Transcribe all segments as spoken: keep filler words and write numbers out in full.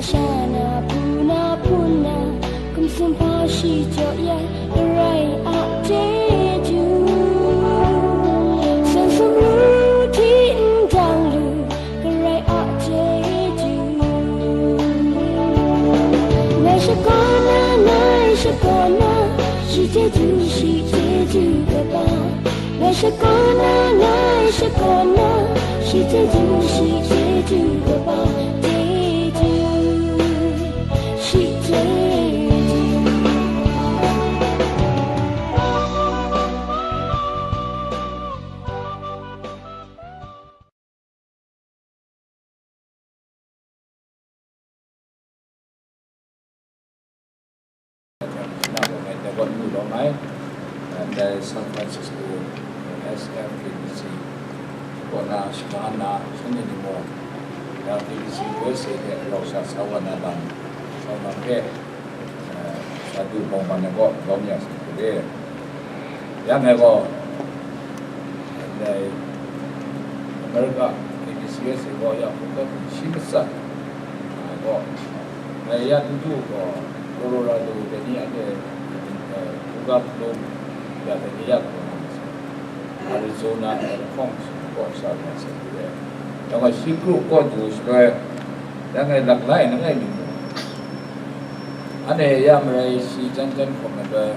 Sha na hpu na hpun na, hkum sumhpa shi jaw ya, Karai a chyeju. San sumru hti ndang lu, Karai a chyeju. Ngai shakawn na, ngai shakawn na, shi chyeju, shi chyeju kaba. Ngai shakawn na, ngai shakawn na, shi chyeju, shi chyeju kaba, chyeju, shi chyeju. Nang gaw ngai dai gaw n lu lawm ai, dai San Francisco, S F K B C kaw na shana nna, shanhte ni mung, ya K B C U S A hte rau sha sa wa na lam, sa lam hpe, eh, sa du bawng bang ai kaw lawm ya sa hku re. Ya ngai gaw, ndai America, K B C U S A gaw ya hkungga hpung shi matsat ai gaw, ngai ya n du gaw, Colorado dai ni anhte, eh, hkungga hpung ya dai ni ya hkungga hpung, Arizona ai lahkawng kaw sha na sa hku re. Ya gaw shi kru kaw du shaloi, ya ngai laklai langai mi mung, anhte ya marai shi jan jan hkawm ai bai,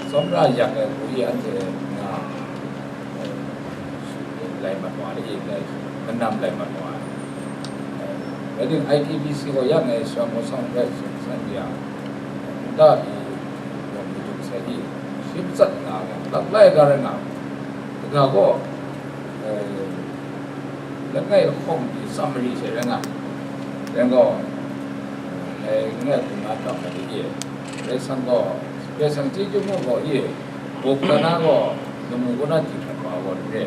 tsawmra yak ai hku anhte nga, lai mat wa ai, lai manam lai mat wa ai. Rai timung, I T B C gaw ya ngai Sara Maw Sang hpe tsun san ya, nta pyi yawng madung sai i, shi matsat nga ai, laklai ga rai nga ai. Kaga gaw, eh, langai lahkawng pyi summary sai rai nga ai. Rai gaw, eh, ngai hpung na tam ai de e. Rai sang gaw, rai sang chyeju mung gaw e, Buk na gaw, lamu kaw na di hkrat wa ai gaw n re.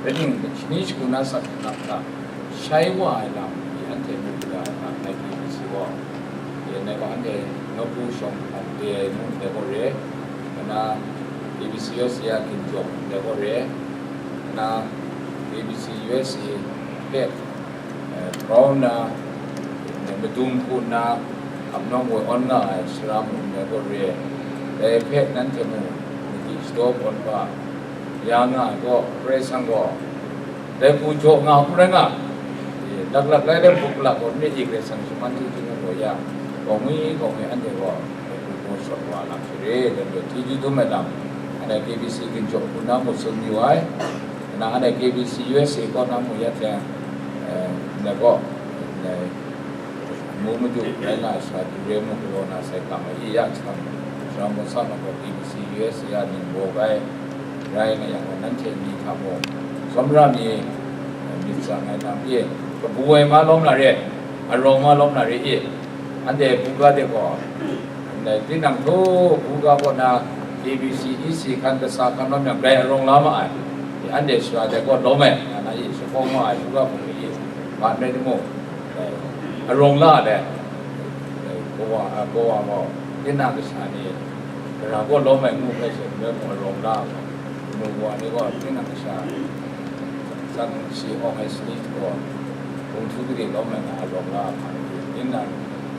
Rai timung, shani shagu na asak hkra hta, shai wa ai lam, i anhte mu ga ai hta, I T B C gaw, e, ngai gaw anhte nawku shawng hkam de ai mu ndai gaw re, nna K B C U S A a ginjawng ndai gaw re, nna K B C U S A hpe, eh, grau nna, eh, madung hku nna, hkap nawng woi awn nga ai sara mung ndai gaw re, dai hpe nanhte mung madi shadaw pawn hpa ya nga ai gaw, Karai Kasang gaw dai hku jaw nga hku rai nga, eh, laklak lai dai hku kalak gaw n rai i, Karai Kasang shaman hte htingnu gaw ya, gaw ngwi gaw ngwi anhte gaw dai hku gaw shawt wa lam share, dai hpe chyeju dum ai lam, anhte K B C ginjaw hku na mung tsun yu ai, nna anhte K B C U S A kaw na mung ya teng, eh, ndai gaw, ndai amu madu rai nga ai sha du re mu galaw na sai kam ai, i ya jahtam, Sara Maw Sang gaw K B C U S A a ningbaw bai rai nga yang gaw, nanhte ni hta mung, tsawmra mi, eh, myit tsang ai lam e, kabu ai ma lawm na re, arawng ma lawm na re e, anhte buga de gaw, ndai tinang hku buga kaw na K B C E C hkan kasa hkan lawm yang, grai arawng la ma ai, anhte sara de gaw lawm ai, nga na e, shakawng ma ai buga hpung e, ma n rai timung, arawng la ai, kawa, a, kawa gaw, tinang kasha ni, gara gaw lawm ai ngu hpe she, nme mung arawng la ai, mung wa ni gaw, tinang kasha, tsang shi awng ai sani gaw, hpung htu gade lawm ai nga arawng la ai hpa, tinang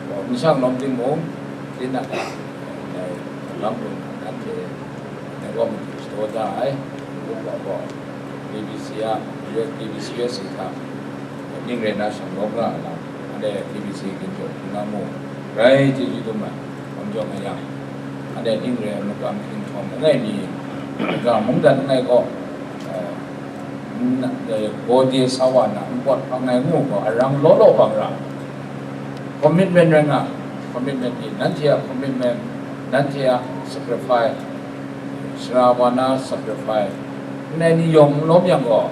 gaw, n shang lawm timung, tinang a, dai lam lung hta nanhte, dai gaw madu shadaw da ai, ngu gaw, K B C a, K B C U S A hta, ning rai na shang lawm nga ai lam, anhte K B C ginjaw hku na mung, grai chyeju dum ai, hkawm jaw nga yang, anhte ning rai ai makam hkinhtawng langai mi, kaga mungdan langai gaw, eh, n-, eh, gaw de sa wa na, npawt hpang ai ngu gaw, arang law law bang ra, commitment rai nga, commitment ni, nanhte a commitment, nanhte a sacrifice, sara wa na sacrifice, ndai ni yawng n lawm yang gaw,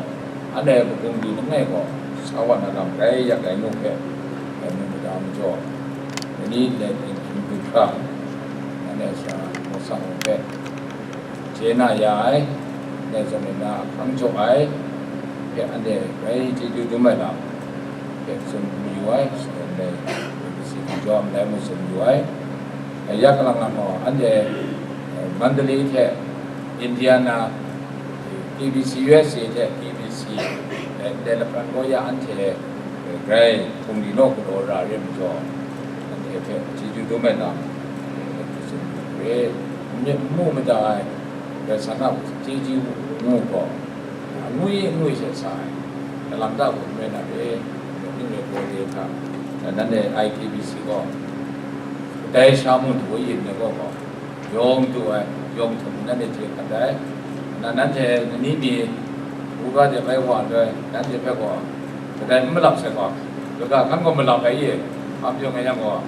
anhte magum di langai gaw, sa wa na lam rai yak ai ngu hpe, dai mu mada majaw, dai ni ndai hpyen hpyen du hkra, anhte Sara Maw Sang hpe chye na ya ai, ndai zawn e na hkang jaw ai hpe, anhte grai chyeju dum ai lam hpe tsun mayu ai, ndai K B C ginjaw ndai mu tsun mayu ai. Yak lang lang gaw, anhte, eh, Mandalay hte Indiana, K B C U S A hte K B C, eh, ndai lapran gaw ya anhte, eh, Grai hpung di naw galaw ra re majaw, nanhte hpe chyeju dum ai lam, myit n mu mada ai, Karai Kasang a chyeju ngu gaw, ngwi ngwi hte sa ai, galam da hku n rai na re, ning rai gaw de hta, nanhte I K B C gaw, kadai sha mu du yin ai gaw gaw, yawng du ai, yawng htum nanhte chye hkat ai. Na nanhte nani mi, u ga de bai wa ai, nanhte hpe gaw, kadai n malap sai gaw, kaga hkan gaw malap ai ye, hpa pyaw nga yang gaw,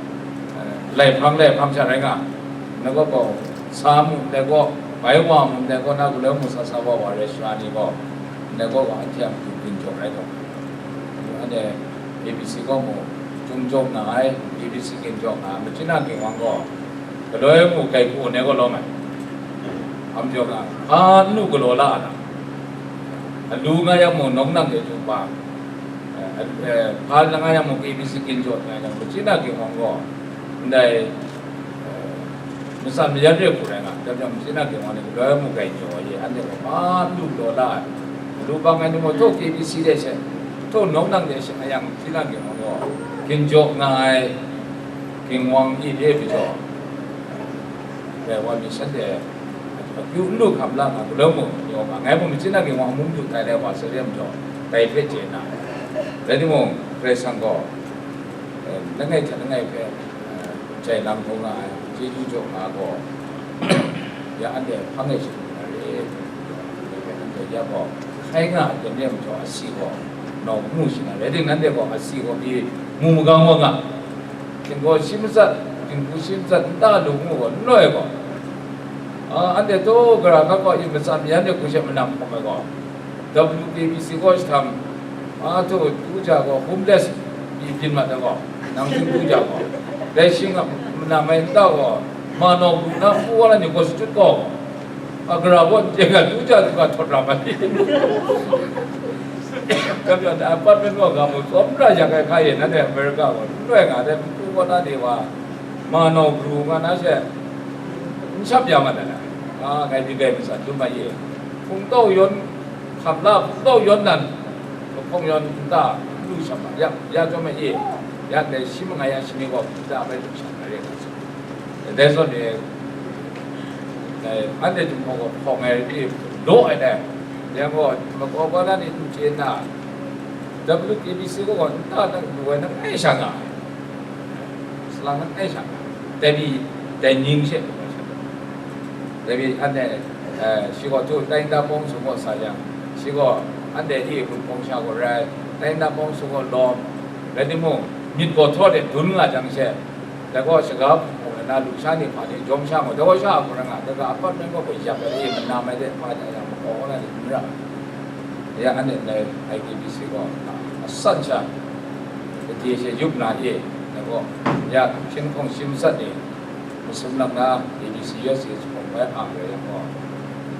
eh, lai hpang lai hpang sha rai nga, na gaw gaw, sa mu ndai gaw, bai wa mu ndai gaw, na galoi mu sa sa wa wa rai sara ni gaw, ndai gaw gaw, anhte a matu ginjaw rai taw. Anhte A B C gaw mu, chyum jaw nga ai, A B C ginjaw nga ai, machyin a ginwang gaw, galoi mu kai hku ne gaw lawm ai. Hpa majaw nga, hpa n lu galaw la ai lam, alu nga yang mung, nawng nang de chyu pa, eh, eh, hpa nga yang mung, A B C ginjaw nga yang, machyin a ginwang gaw, ndai, eh, matsan mayan re hku rai nga, dai majaw, machyin a ginwang ni galoi mu gai jaw ai, anhte gaw hpa n lu galaw la ai. Alu bang ai ni gaw, htaw A B C de she, htaw nawng nang de she nga yang, machyin a ginwang gaw, ginjaw nga ai, ginwang i de majaw, Karai wa mi shanhte akyu n lu hkam la nga, galoi mu, yaw nga, ngai mung machyin a ginwang amu madu tai lai wa sa re majaw, dai hpe chye na. Rai timung, Karai Kasang gaw, eh, langai hta langai hpe, eh, jai lam hkau nga ai, chyeju jaw nga ai gaw, ya anhte hpang e shangun na re, anhte ya gaw, hkai nga ai aten re majaw, asi gaw, nau ngu shi na, rai timung, nanhte gaw asi gaw pyi mu magang wa nga, Htinggaw shi matsat, htingbu shi matsat, nta lu ngu gaw, n loi gaw. A, anhte taw gara hkap gaw, i matsan myan de hku she manam hkawm ai gaw, W K B C gaw shahtang, a, taw, tu ja gaw, homeless, i byin mat ai gaw, nang hting tu ja gaw, dai shing a manam ai nta gaw, ma naw bu na, hpu wa na ni gaw shachyut gaw gaw. A, gara gaw n chye ga, du ja du ga, htawt ra ma ni? Kaba apartment gaw ga mu, tsawm ra yak ai hka e, nanhte America gaw n rai nga ai, matu gaw na de wa, ma naw garu nga na she, n shap ya ma ai. A, ngai myit dai matsan dum ma ye. Hpung tau yawn hkam la, hpung tau yawn nan, lahkawng yawn nta, n lu shap ma, ya, ya chyawm ma ye. Ya dai shi ma nga ya shi ni gaw, nta bai lu shap ma re. Dai zawn e, dai, anhte Jinghpaw gaw hpawng ai pyi law ai dai, yang gaw, makau kau na ni n chye nna, W K B C gaw nta na lu ai langai sha nga ai, salang langai sha nga ai, dai pyi, dai ning she, dai pyi anhte, eh, shi gaw tu, tai nta pawng su gaw sa yang, shi gaw anhte i hpung hpawng sha gaw rai, tai nta pawng su gaw lawm, rai timung, myit gaw htaw de dun nga jang she, Dai gaw, shaga hpung hpung na lusha ni hpa ni jawm sha mu, dai gaw sha hku rai nga, dai ga apartment gaw hpe yak ai, manam ai de, hpa ja yang, makau na ni n ra. Ya, anhte ndai I K B C gaw, asan sha, gade she yup na e, dai gaw, ya, hpyen hkawng shi matsat ni, masum lang na, A B C U S A hpawng bai ang rai yang gaw,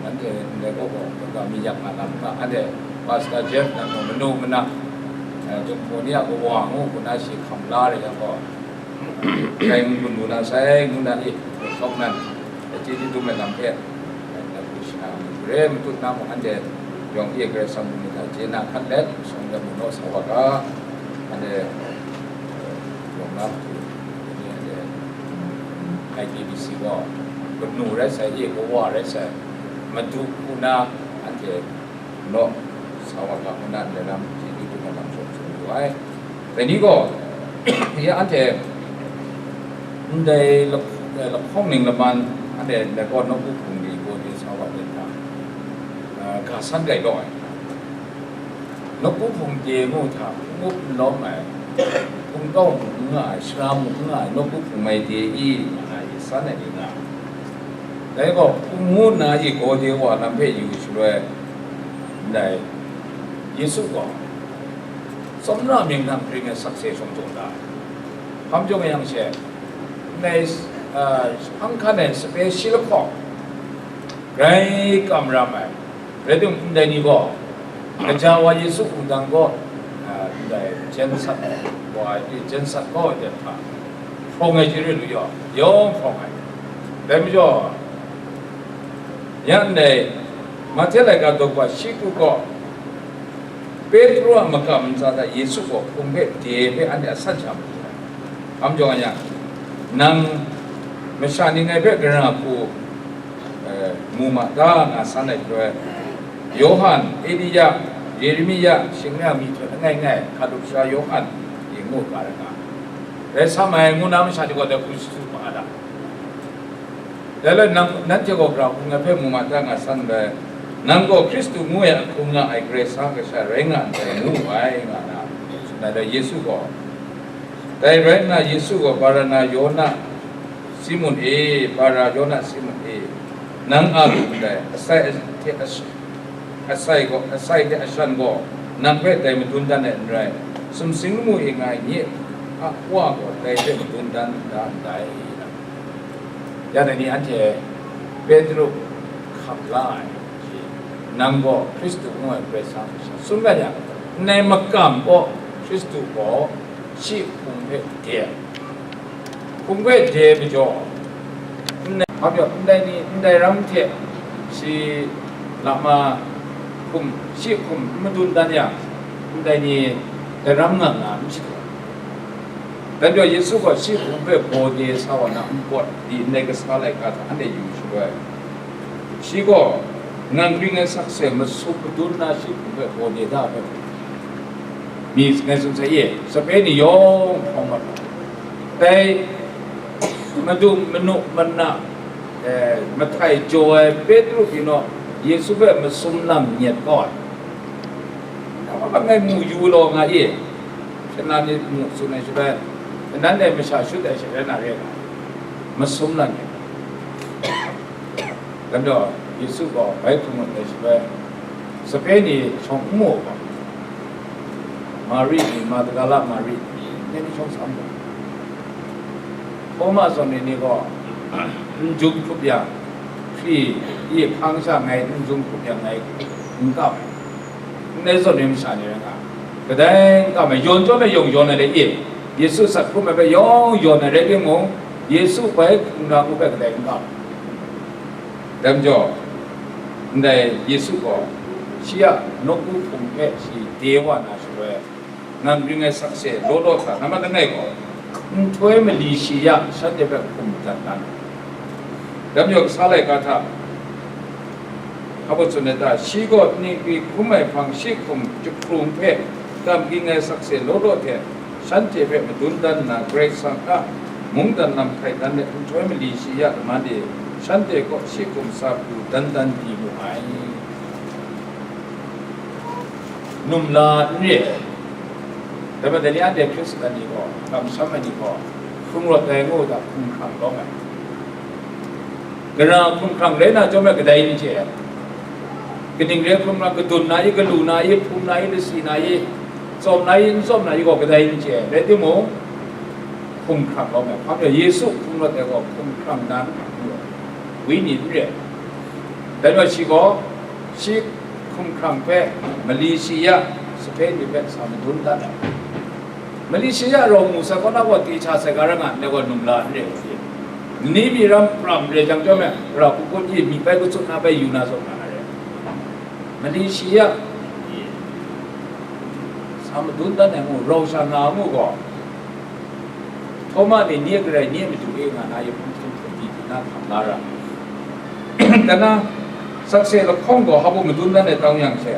nanhte ndai gaw gaw, dai ga mi yak nga na, anhte Pastor Jeff nan gaw, manu mana, eh, Jinghpaw ni a kawa ngu hku na shi hkam la rai yang gaw, Karai n gun lu na sai, ngu na i, shawng nan, chyeju dum ai lam hpe, na hku shana, gare matut na mung, anhte yawng e Karai Kasang bungli hta chye na hkan let, shawng let mu naw sa wa ga, anhte yawng na matu, anhte I K B C gaw, kanu rai sai, e kawa rai sai, madu hku na, anhte naw sa wa ga, ngu na ndai lam, chyeju dum ai lam shawng tsun yu ai. Dai ni gaw, ya anhte ndai lap-, eh, lahkawng ning laman, anhte ndai gaw nawku hpung ni gaw ni sa wa ten hta, eh, ga san gai law ai. Nawku hpung de ngu hta, n-gup n lawm ai, hpung tau mu n nga ai, sara mu n nga ai, nawku hpung mai de i, nga ai, san ai ni nga ai. Dai gaw, hpung ngu nna i gaw de wa lam hpe yu shaloi, ndai Yesu gaw, Tsawmra mying hta ring ai sakse shawng jaw da ai. Hpa majaw nga yang she, ndai, ah, hpang hkan ai sape shi lahkawng, grai kamram ai, rai timung, ndai ni gaw, kaja wa Yesu wudang gaw, ah, ndai jen sat wa, jen sat kau ai de hta, hprawng ai chye rit lu yaw, yawng hprawng ai. Dai majaw, ya ndai Mahte laika daw shi kru gaw, Petru a makam ntsa hta Yesu gaw hpung hpe de hpe anhte a san sha mu ai. Hkam jawng yang, nang masha ni ngai hpe gara hku, eh, mu ma ta nga san ai shaloi, Yawhan, Elia, Yeremia, shing nang myihtoi langai ngai, hkalup sara Yawhan, yin ngu ga ai nga. Dai sa mai ngu na masha ni gaw dai hku shadu ma ai da. Dai le, nang, nanhte gaw gara hku ngai hpe mu ma ta nga san dai, nang gaw Hkristu ngu ai ahkung nga ai Karai Kasang kasha rai nga ndai, ngu ai, nga na, tsun ai dai Yesu gaw. Dai rai nna, Yesu gaw, Bara na Yona Simun e, Bara Yona Simun e, nang a lu ndai, asai hte ash-, asai gaw, asai hte ashan gaw nang hpe dai madun dan ai n rai, sumsing lamu e nga ai nye a Wa gaw dai hpe madun dan da ndai. Ya dai ni anhte Petru hkap la ai, nang gaw Hkristu ngu ai Karai Kasang hpe sha tsun ga yang, ndai makam gaw Hkristu gaw shi hpung hpe de ai. Hpung hpe de ai majaw, ndai, hpa pyaw, ndai ni, ndai ram hte shi lama hkum, shi hkum n madun dan yang, ndai ni dai ram nga nga n shadawn. Dan jaw, Yesu gaw shi hpung hpe baw de sa wa na npawt di ndai kasa laika hta anhte yu shaloi, shi gaw nang ring ai sakse masum madun na shi hpung hpe baw de da ai hpe, mi ngai tsun sai ye, sape ni yawng hkawm mat ai. Dai madung manu mana, eh, mahtai jaw ai Petru pyi naw, Yesu hpe masum lam nyet kau ai. Dai wa ngai mu yu law nga e, shanan ni mu tsun ai shaloi, shanan dai masha shut ai shaloi na re nga, masum lam nyet. Dan jaw, Yesu gaw bai hkrung mat ai shaloi, sape ni shawng n mu ai gaw, Mari ni, Magdala Mari ni, ndai ni shawng sa mu ai. Htawma zawn ai ni gaw, n jum hkrup yang, hkri, i hpang sha ngai n jum hkrup yang ngai n kam ai. Ndai zawn ai masha ni rai nga, kadai n kam ai, yawn chyawm ai yawng yawn ai le e, Yesu sat hkrum ai hpe yawng yawn ai rai timung, Yesu bai hkrung na ngu hpe kadai n kam ai. Dai majaw, ndai Yesu gaw shi a nawku hpung hpe shi de wa na shaloi, nang ring ai sakse law law hta, na mat langai gaw, nhtoi mali shi ya shanhte hpe hkum dan dan. Dai majaw, kasa laika hta, hpa baw tsun ai ta, shi gaw ningri hkrum ai hpang shi hkum jahprung hpe tam ging ai sakse law law hte, shanhte hpe madun dan nna, Karai Kasang a mungdan lam hkai dan ai nhtoi mali shi ya laman e, shanhte kaw shi hkum sa pru dan dan di mu ai. Num la n re ai. Dai majaw, dai ni anhte Hkristu ni gaw, kamsham ai ni gaw, hkrung rawt ai ngu ga hkrung hkrang lawm ai. Gara hkrung hkrang rai na chyawm ai kadai n chye ai. Kaning re hkrung hkrang, kadun na i, galu na i, hpung na i, lasi na i, tsawm na i, n tsawm na i gaw kadai n chye ai. Rai timung, hkrung hkrang lawm ai. Hpa majaw, Yesu hkrung rawt ai gaw hkrung hkrang na n hkrung rawt ai, Wenyi n re ai. Dai majaw shi gaw, shi hkrung hkrang hpe mali shi ya sape ni hpe sa madun dat ai. Mali shi ya rau mu sai kaw na gaw, ti cha sai ga ra nga ndai gaw, num la n re ai. Ni myi ram pram re jang chyawm ai, ra hku kun i, myi bai kachut na bai yu na zawn nga na re. Mali shi ya sa madun dat ai ngu, rau sha nga ngu gaw, Htawma ni, ni a garai, ni a madu e nga na, yawpung htum htum di di na hkam la ra. Dai na, sakse lahkawng gaw hpa baw madun dan ai tang yang she,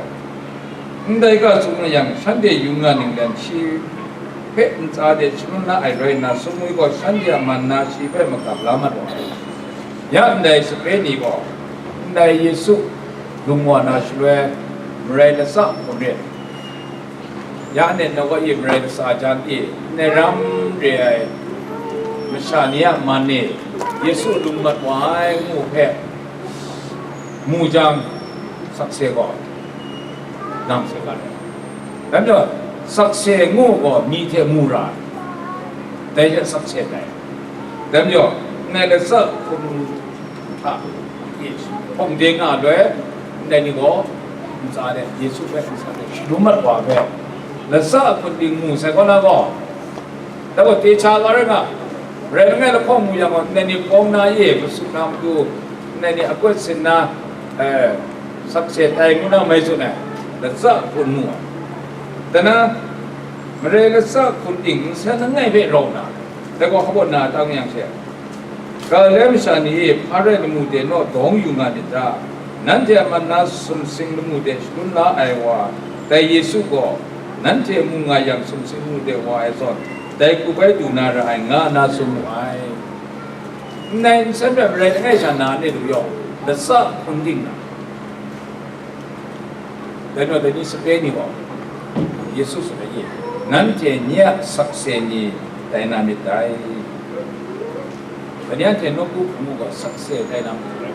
ndai ga tsun nga yang, shanhte yunga ninglen shi hpe ntsa de shangun la ai rai nna, sumwi gaw shanhte a man na shi hpe magap la mat wa ai. Ya ndai sape ni gaw, ndai Yesu lung wa na shaloi, marai latsa hpun re, ya anet nawku e marai latsa jan e, ndai ram re ai masha ni a man e Yesu lung mat wa ai ngu hpe mu jang, sakse gaw nang se ga ai. Dai majaw, sakse ngu gaw myi hte mu ra ai, dai hte sakse tai. Dai majaw, ndai latsa hkum hta e hpawng de nga ai loi, ndai ni gaw ntsa de Yesu hpe ntsa de shalum mat wa hpe, latsa hpun ting mu sai kaw na gaw, dai gaw, te cha ga rai nga, rai langai lahkawng mu yang gaw, ndai ni pawng na e, masu na matu, ndai ni akwat sin na, eh, sakse tai ngu na mai tsun ai, latsa hpun mu ai. Dai na, marai latsa hkun ting nsen langai hpe rau na, dai gaw hkabawn na tang yang she, Galile masha ni e hpa rai lamu de naw dawng yu nga myit ta? Nanhte a man na sumsing lamu de shangun la ai wa, dai Yesu gaw, nanhte mu nga yang sumsing lamu de wa ai zawn, dai hku bai du na ra ai, nga nna tsun mu ai. Ndai nsen hpe marai langai sha na ne lu yaw, latsa hkun ting na, dai naw dai ni sape ni gaw, Yesu tsun ai, nanhte nye a sakse ni tai na myit dai. Dai ni anhte nawku hpung gaw sakse tai na matu rai.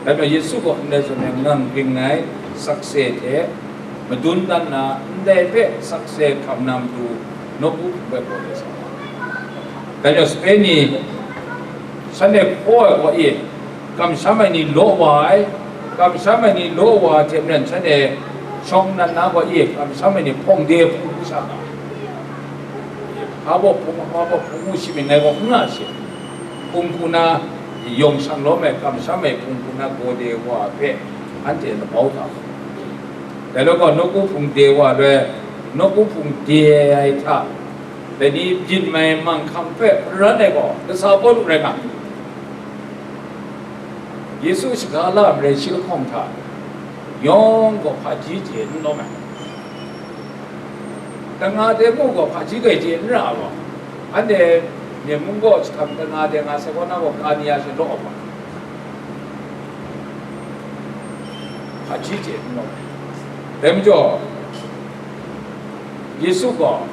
Dai majaw Yesu gaw ndai zawn e ngang ring ai sakse hte madun dan na, ndai hpe sakse hkam na matu nawku hpung bai gaw de sa. Dai majaw sape ni, shanhte hkaw ai gaw e, kamsham ai ni law wa ai, kamsham ai ni law wa ai hte maren shanhte shawng nnan na gaw e, kamsham ai ni hpawng de hpung sha nga, hpa baw hpung, hpa baw hpung ngu shi myit, ngai gaw n nga shi. Hpung hku na yawng shang lawm ai, kamsham ai hpung hku na gaw de wa hpe anhte labau hta. Dai law gaw, nawku hpung de wa loi, nawku hpung de ai hta, dai ni byin mai manghkang hpe hparan ai gaw, kasa Pawlu rai nga. Yesu shaga la marai shi lahkawng hta yawng gaw hpaji chye n lawm ai. Kanga de mung gaw hpaji grai chye n ra ai gaw, anhte Myen mung gaw jahtam kanga de nga sai kaw na gaw, kani ya sha law ai gaw, hpaji chye n lawm ai. Dai majaw, Yesu gaw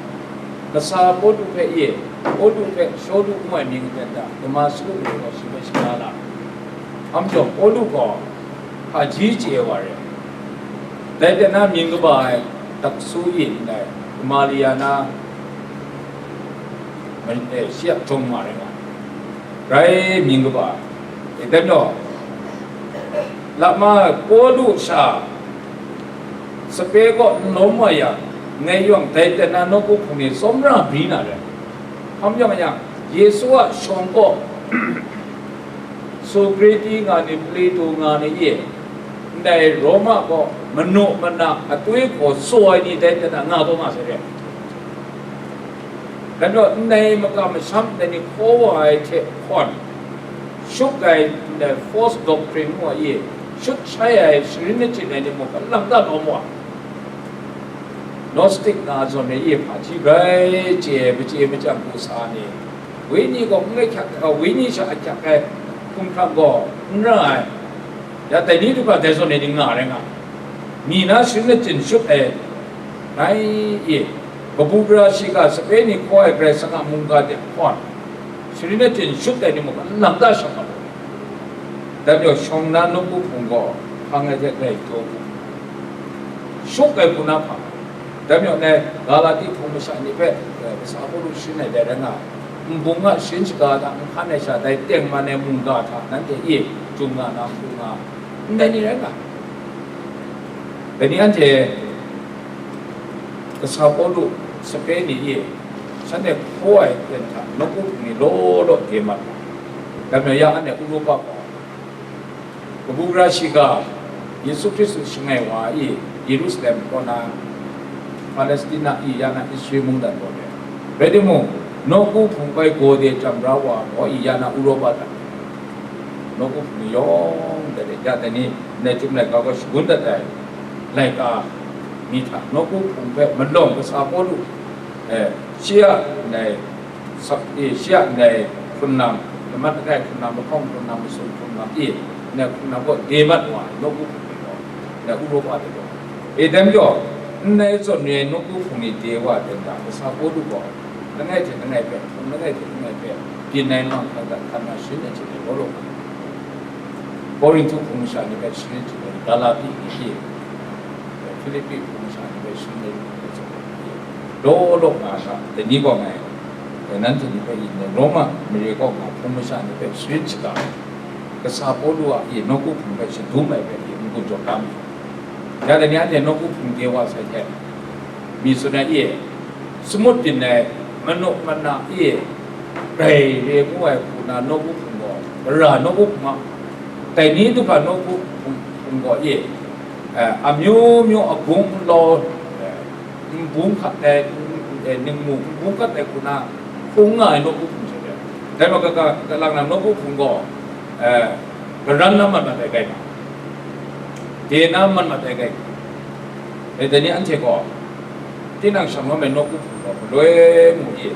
kasa Pawlu hpe e, Pawlu hpe Shawlu ngu ai mying aten hta Damasku mare gaw shi hpe shaga la ai. Hpa majaw Pawlu gaw hpaji chye wa re. Dai hte na mying kaba ai Tarsu e ndai Gamalia na, man-, e, shi a jawng ma rai nga ai. Rai mying kaba ai. E, dai majaw, lama Pawlu sha sape kaw n lawm wa yang, ngai yawng dai hte na nawku hpung ni tsawmra bri na rai. Hpa majaw yang, Yesu a shawng kaw Socrates nga ni, Plato nga ni e, ndai Roma gaw manu mana atwi hkaw tsaw ai ni dai hte na nga taw nga sai re. Dai majaw, ndai makam masham ndai ni hkaw wa ai hte hkawn, shut ai ndai false doctrine ngu ai e, shut shai ai sharin nachyin ai ni mung, kalang ta lawm wa. Gnostic nga zawn e, hpaji grai chye ai, machye machyang hku sa ni, wenyi gaw n ahkyak, a, wenyi sha ahkyak ai hkumhkrang gaw n ra ai. Ya, dai ni du hkra dai zawn e ni nga rai nga, mi na sharin nachyin shut ai, ngai e, kabu gara shiga sape ni hkaw ai Karai Kasang a mungga de hkawn, sharin nachyin shut ai ni mung, kalang ta shang nga law. Dai majaw, shawng nnan nawku hpung gaw hpang ai hte grai jaw hku, shut ai hku na hpang ai. Dai majaw, ndai Galati hpung masha ni hpe, eh, kasa Pawlu sharin ai dai rai nga ai. Nbung a sharin shaga hta n hkan ai sha, dai tengman ai mungga hta nanhte e, jung nga na, hku nga, ndai ni rai nga ai. Dai ni anhte kasa Pawlu sape ni e, shanhte hkaw ai ten hta nawku hpung ni law law de mat ai. Dai majaw, ya anhte Uropa gaw, kabu gara shiga Yesu Hkristu shangai wa e Yerusalem kaw na, Palestina e ya na, Israel mungdan kaw de. Rai timung, nawku hpung bai gaw de jam ra wa gaw e ya na, Uropa dat, nawku hpung ni yawng dat de, ya dai ni, ndai Chyum laika gaw shagun dat ai laika mi hta nawku hpung hpe malawng kasa Pawlu, eh, shi a ndai sak e, shi a ndai hkrun lam, lamat langai hkrun lam, lahkawng hkrun lam, masum hkrun lam e, ndai hkrun lam gaw de mat wa ai, nawku hpung ni gaw, ndai Uropa de gaw. E, dai majaw, ndai zawn re ai nawku hpung ni de wa ai ten hta, kasa Pawlu gaw, langai hte langai hpe, hpung langai hte langai hpe, byin ai manghkang hta hkan na sharin ai hte law law nga ai. Korinhtu hpung masha ni hpe sharin ai hte, Galati ni hte, Hpilipi hpung masha ni hpe sharin ai hte, law law nga ai hta, dai ni gaw ngai, dai nanhte ni hpe yin ai, Roma mare kaw nga hpung masha ni hpe sharin shaga ai, kasa Pawlu a e nawku hpung hpe shadum ai hpe e n-gun jaw da mi. Ya dai ni anhte nawku hpung de wa sai hte, mi tsun ai e, samut byin ai, manu mana e, grai re ngu ai hku na nawku hpung gaw, gara nawku hpung a, dai ni du hkra nawku hpung, hpung gaw e, eh, amyu myu agung nlau, eh, Nbung hkat ai, eh, ningmu nbung hkat ai hku na hkrung nga ai nawku hpung hte, dai ma kaga kalang na nawku hpung gaw, eh, karan na mat mat ai gai nga, de na mat mat ai gai nga. Eh, dai ni anhte gaw, tinang shang lawm ai nawku hpung gaw, galoi mu i,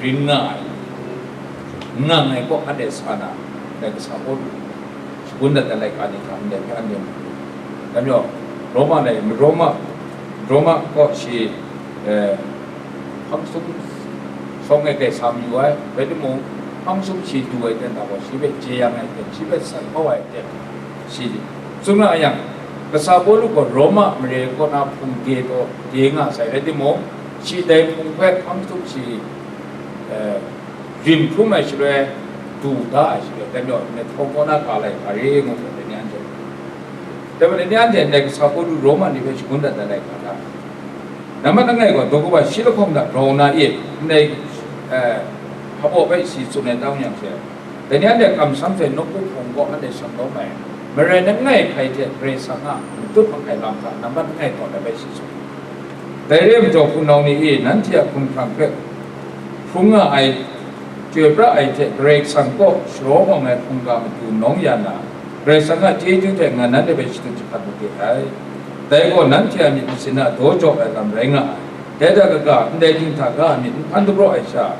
rin nga ai, ngang ai kaw anhte sa na, dai kasa Pawlu shagun dat ai laika ni hta ndai hpe anhte mu. Dai majaw, Roma lai, Roma, Roma kaw shi, eh, hpang sum shawng e kai sa mayu ai, rai timung, hpang sum shi du ai ten hta gaw, shi hpe jeyang ai ten, shi hpe san kau ai ten, shi tsun nga yang, kasa Pawlu gaw Roma mare kaw na hpung de taw de nga sai, rai timung, shi dai hpung hpe hpang sum shi, eh, rim hkrum ai shaloi, du da ai shaloi, dai majaw, ndai htaw kaw na ka lai hka re ngu hpe, dai ni anhte, dai majaw, dai ni anhte ndai kasa Pawlu Roma ni hpe shangun dat dat ai hka hta, nambat langai gaw, daw kaba shi lahkawng hta grau na e, ndai, eh, hpabaw bai si tsun ai tang yang she, dai ni anhte kamsham hte nawku hpung gaw anhte shang lawm ai, marai langai hkrai hte Karai Kasang a matut mahkai lam hta nambat langai tawn ai bai si tsun. Dai re ai majaw, hpunau ni e, nanhte a hkumhkrang hpe hkrung nga ai, chyoi pra ai hte Karai Kasang kaw sharawng awng ai hkungga matu nawng ya na, Karai Kasang a chyeju hte ngan nanhte hpe shadut jahpat lu de ai. Dai gaw nanhte a myit masin a daw jaw ai lam rai nga ai. Dai hta kaga, ndai dinghta ga a myit n hpan dapraw ai sha,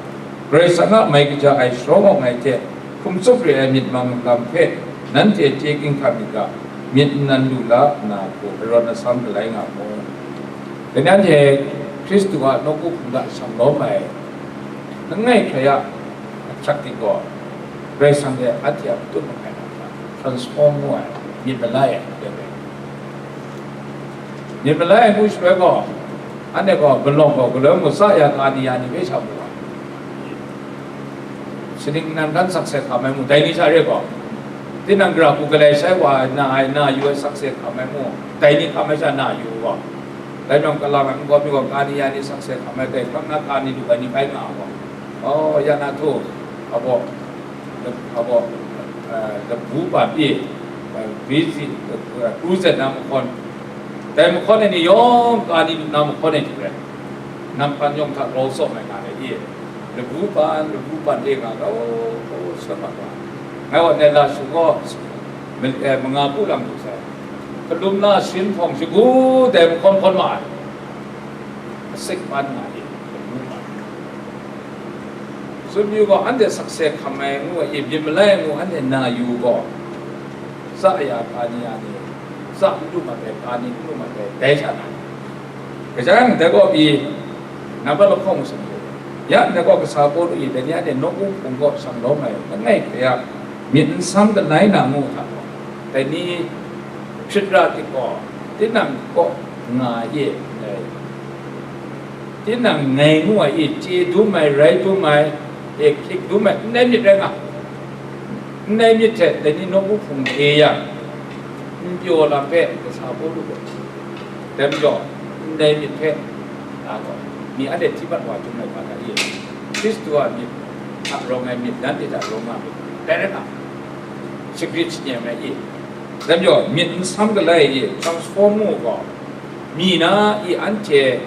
Karai Kasang a mai kaja ai sharawng awng ai hte hkum tsup re ai myit mang lam hpe nanhte chye ginhka myit ga, myit n nan lu la nna, hku arawn asam galai nga mu. Dai ni anhte Hkristu a nawku hpung hta shang lawm ai langai hkrai a ahkyak ting gaw, Karai Kasang hte anhte a matut mahkai na hta transform ngu ai, myit malai ai, myit malai ai ngu shaloi gaw, anhte gaw, malawng gaw galoi mung tsa ya ka ni ya ni hpe sha mu ai. Saning nnan hkan sakse hkam ai mu, dai ni sha re gaw, tinang gara hku galai shai wa ai, na ai, na yu ai sakse hkam ai mu, dai ni hkam ai sha na yu gaw, dai jawng, kalang ai nkau mi gaw, ka ni ya ni sakse hkam ai, dai hkang na ka ni lu ai ni bai nga gaw, oh, ya na htu, abaw, abaw, eh, labu ban pyi, eh, busy, eh, kru zet na mahkawn, dai mahkawn ai ni yawng ka ni lu na mahkawn ai hte rai, nampan yawng hta grau tsawm ai nga ai i, labu ban, labu ban e nga ga, oh, oh, sa mat wa. Ngai wa nai la shung gaw, ma-, eh, manga bu lang du sai. Hkalum na sin hpawng shagu dai mahkawn hkawn ma ai. Asik ban nga i, labu ban. Tsun yu gaw, anhte sakse hkam ai ngu ai, myit malai ai ngu anhte na yu gaw, tsa ya ka ni ya ni, tsa n lu mat ai, ka ni n lu mat ai, dai sha na. Kaja yang dai gaw pyi, nambat lahkawng masum hte, ya ndai gaw kasa Pawlu i, dai ni anhte nawku hpung kaw shang lawm ai langai hkrai a myit n sam galai na ngu hta gaw, dai ni hkrit ra tik gaw, tinang kaw nga ai e, ndai tinang ngai ngu ai e, chye dum ai, rai dum ai, e hkyik dum ai, ndai myit rai nga, ndai myit hte dai ni nawku hpung e yang, n pyaw lam hpe kasa Pawlu gaw hti, dai majaw, ndai myit hpe, a gaw, mi anhte hti mat wa chyum ai hpa hta e, Hkristu a myit hta rawng ai myit, nanhte hta rawng nga myit, dai rai nga, shagrit shanyem ai e, dai majaw, myit n sam galai e, transform mu gaw, mi na i anhte,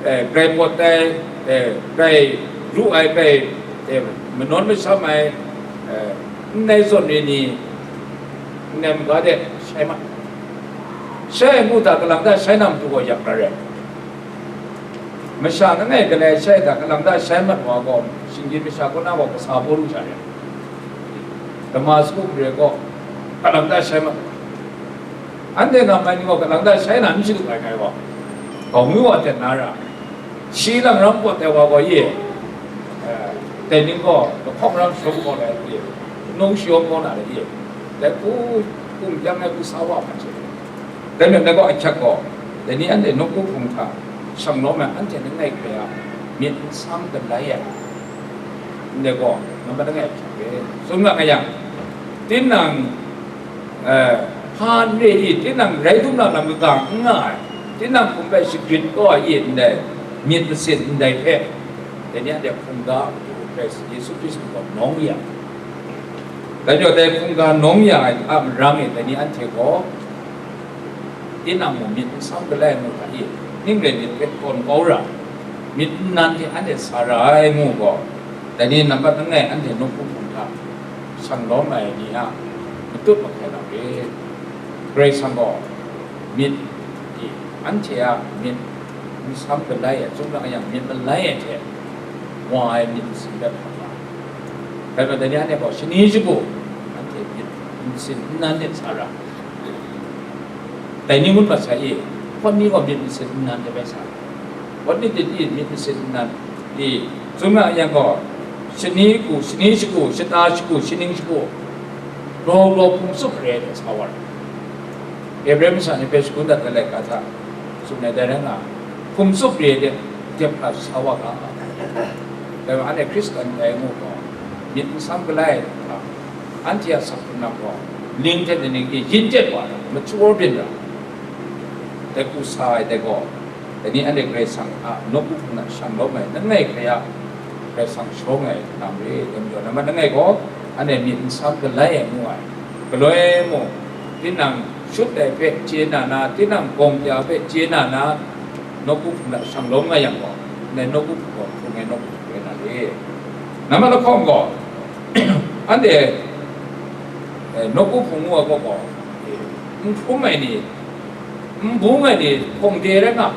eh, grai pawt ai, eh, grai ru ai, grai, eh, manawn masham ai, eh, ndai zawn re ni, ndai maga de shai mat. Shai ai ngu hta, kalang ta shai na matu gaw yak na rai. Masha langai galai shai hta, kalang ta shai mat wa gaw, shinggyim masha kaw na gaw kasa Pawlu sha rai. Damasku mare gaw, kalang ta shai mat wa. Anhte nga mai ni gaw, kalang ta shai na n shadu ai ngai gaw, gaw ngu wa ten na ra, shi lang ram pawt ai wa gaw ye, eh, dai ning gaw, lahkawng ram shawng gaw lai ye, nung shayawng gaw na lai ye, dai hku, hkum kyang ai hku sa wa hpan she. Dai majaw, dai gaw ahkyak gaw, dai ni anhte nawku hpung hta shang lawm ai, anhte langai hkrai a myit n sam galai ai, ndai gaw, nambat langai ahkyak e. Tsun nga nga yang, tinang, eh, hpa n re i, tinang rai dum na lam kaga n nga ai, tinang hkum bai shagrit kau ai e, ndai myit masin ndai hpe, dai ni anhte hkungga a matu Hkrai Yesu Hkristu gaw nawng ya ai. Dai majaw, dai hkungga nawng ya ai a marang e, dai ni anhte gaw, tinang mung myit n sam galai ai ngu hta e, Ning rai myit hpe tawn kau ra, myit nnan hte anhte sa ra ai ngu gaw, dai ni nambat langai anhte nawku hpung hta shang lawm ai ni a matut mahkai lam re. Karai Kasang gaw myit, anhte a myit nsam galai ai, zumra yang myit malai ai hte wa ai myit masin bai hkam nga ai. Rai nna, dai ni anhte gaw shani shagu anhte myit nsin nnan myit sa ra. Dai ni ngut mat sai i, hpawt ni gaw myit nsin nnan de bai sa. Hpawt ni tit i myit nsin nnan i, zumra yang gaw, shani ku, shani shagu, shata shagu, shaning shagu, grau grau hpung tsup re ai de sa wa ra. Ebre masha ni hpe shagun dat ai laika hta, tsun ai dai rai nga, hpung tsup re ai de, dep hkra sa wa ga. Dai wa anhte Hkristan dai ngu gaw, myit nsam galai ai hta, anhte a sak hkrung gaw, ning hte ning e yin jet wa ai, mature byin ra, dai hku sa ai dai gaw, dai ni anhte Karai Kasang a nawku hpung hta shang lawm ai, langai hkrai a Karai Kasang shawng ai lam re, dai majaw, nambat langai gaw, anhte myit nsam galai ai ngu ai, galoi mung, tinang shut ai hpe chye na na, tinang gawng pya hpe chye na na, nawku hpung hta shang lawm nga yang gaw, ndai nawku hpung gaw hkrung ai nawku hpung rai na re. Nambat lahkawng gaw, anhte, eh, nawku hpung ngu ai gaw gaw, eh, n hkrum ai ni, n bung ai ni hpawng de rai nga,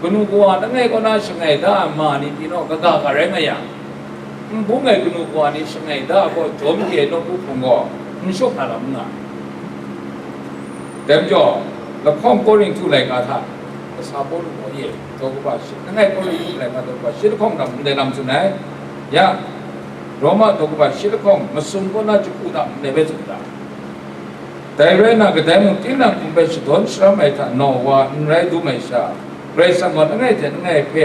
kanu kawa langai kaw na shangai da ai ma ni pyi naw kaga ga rai nga yang, n bung ai kanu kawa ni shangai da ai gaw jawm de nawku hpung gaw n shawk na lam n nga. Dai majaw, lahkawng Korinhtu laika hta kasa Pawlu gaw e, daw kaba shi, langai Korinhtu laika daw kaba shi lahkawng lam ndai lam tsun ai. Ya, Roma daw kaba shi lahkawng masum kaw na jahku hta ndai bai tsun da. Dai rai nna, kadai mung tinang hpung hpe shadawn sharam ai hta naw wa n rai dum ai sha, Karai Kasang gaw langai hte langai hpe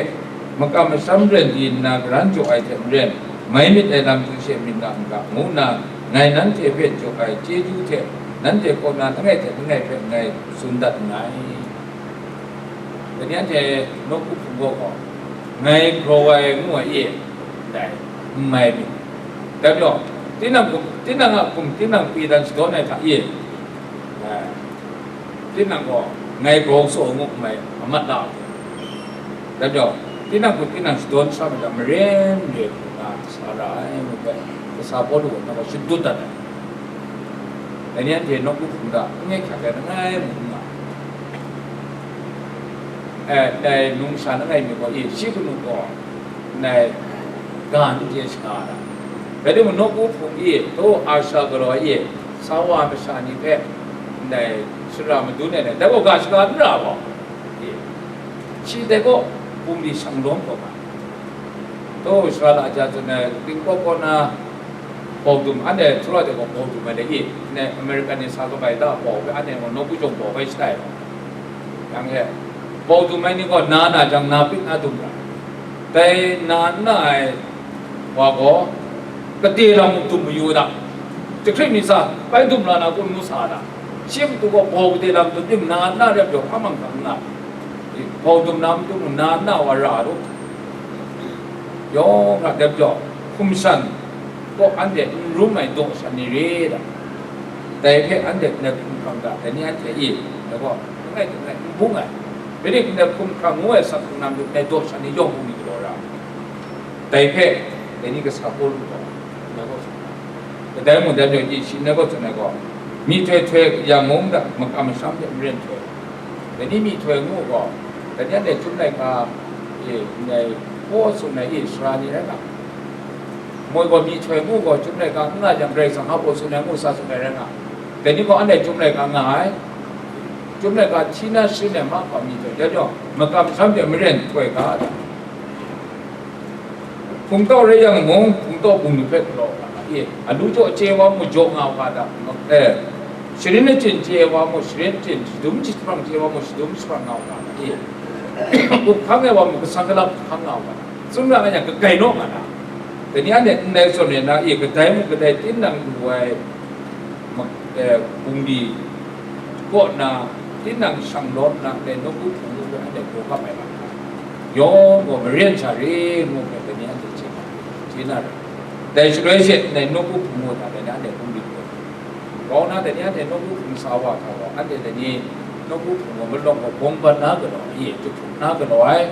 makam masham ren di nna garan jaw ai hte maren, mai myit ai lam hte she myit na n ga, ngu nna ngai nanhte hpe jaw ai chyeju hte nanhte kaw na langai hte langai hpe ngai tsun dat nngai. Dai ni anhte nawku hpung gaw gaw, ngai grau ai ngu ai e, ndai, n mai myit. Dai majaw, tinang hkum, tinang a hkum, tinang kwi dan shadawn ai hta e, eh, tinang gaw, ngai grau saw ngu n mai, amat la ai. Dai majaw, tinang hkum, tinang shadawn sharam ai hta maren re hku nga sa ra ai, ngu hpe, kasa Pawlu gaw nang gaw shadut dat ai. Dai ni anhte nawku hpung hta n hkyak ai langai mung n nga. Eh, dai numsha langai mi gaw e, shi kanu gaw, ndai ga n chye shaga ai. Rai timung, nawku hpung e, daw Asha galaw e, sa wa masha ni hpe ndai shara madun ai, dai gaw ga shaga n ra gaw, e, shi dai gaw bungli shang lawm kau ga. Daw shara laja tsun ai, Tingkawk kaw na bau dum, anhte Tura de gaw bau dum ai de i, ne, American ni sa kabai da bau hpe, anhte gaw nawku jawng bau bai shatai ai. Yang e, bau dum ai ni gaw na na jang, na pik na dum ra. Dai na n na ai wa gaw, kade lam mung dum mayu da. Jahkring mi sa, bai dum la na kun ngu sa da. Shi matu gaw bau kade lam dum tim na n na rep jaw hpa mang hkang n nga. Bau dum na matu mung na n na wa ra lu. Yawng hkra dep jaw, hkum shan kaw anhte n rum ai daw shan ni re da. Dai hpe anhte ndai hkum hkrang da, dai ni anhte e, dai gaw, langai langai n bung ai. Rai timung, ndai hkum hkrang ngu ai sak hkrung na matu, ndai daw shan ni yawng bung ni galaw ra. Dai hpe, dai ni kasa Pawlu gaw, ndai gaw tsun ai. Kadai mung dai majaw, shi ndai gaw tsun ai gaw, myihtoi htoi yang mung, makam masham hte maren htoi. Dai ni myihtoi ngu gaw, dai ni anhte Chyum laika e, ndai hpaw tsun ai e, sara ni rai nga. Moi gaw myihtoi ngu gaw, Chyum laika n nga jang, Karai Kasang hpa baw tsun ai ngu sa tsun ai rai nga. Dai ni gaw anhte Chyum laika nga ai. Chyum laika hti na sharin ai mahkra myihtoi, dai majaw, makam masham hte maren htoi ga ai. Hpungtau rai yang mung, hpungtau bungli hpe galaw nga ga e, alu jaw chye wa mung, jaw nga u ga da, eh, sharin achyin chye wa mung, sharin achyin, shadum jahprang chye wa mung, shadum jahprang nga u ga da e, up hkang ai wa mung, kasang kalap hkang nga u ga da, tsun ra nga yang, kagai naw nga da. Dai ni anhte ndai zawn e na e, kadai mung kadai tinang lu ai, ma-, eh, bungli kaw na, tinang shang lawm na, dai nawku hpung lu hpe anhte gawgap ai lam hta, yawng gaw maren sha re ngu hpe, dai ni anhte chye na, chye na rai. Dai shaloi she, dai nawku hpung lu hta, dai ni anhte bungli kaw grau na, dai ni anhte nawku hpung sa wa hta gaw, anhte dai ni Nawku hpung gaw malawng gaw bawng bat na galaw ai, jahput na galaw ai,